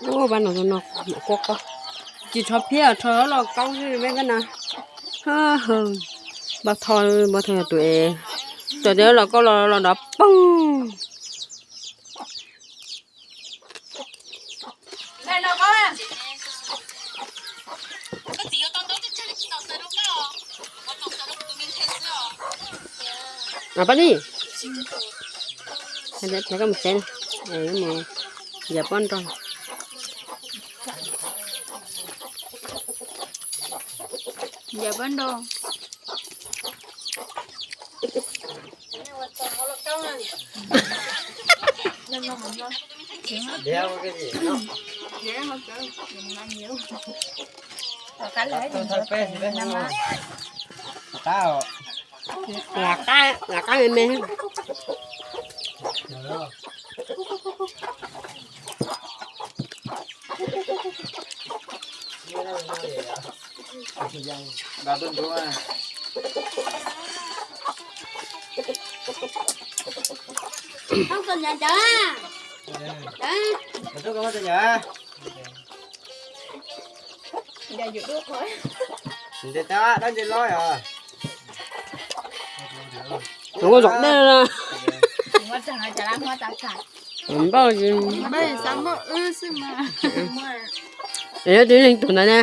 Ua, pab no no, quaj quaj. Tsis rho phiab, rho los kaub xwb me kab na. Pab Thoj, pab Thoj yog tus es, txawm tias los kaub los los dov poob. Pab Lis, koj mus tsev, mus yawm pob nrog. Yawm pob nrog. Lam qab, lam qab me me. Tus ua zom dej na. Npaj es yog tus leej tug ntawd na.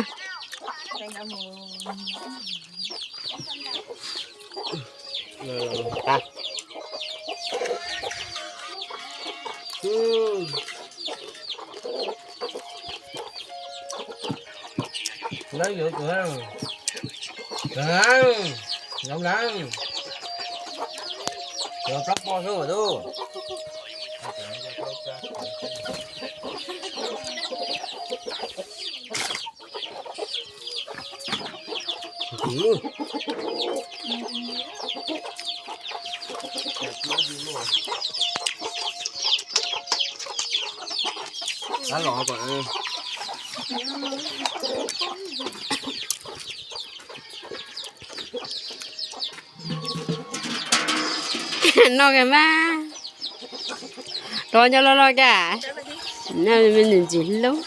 Noj kiag mas, rov nyob loj loj kiag, noj me nws ntsis hlub.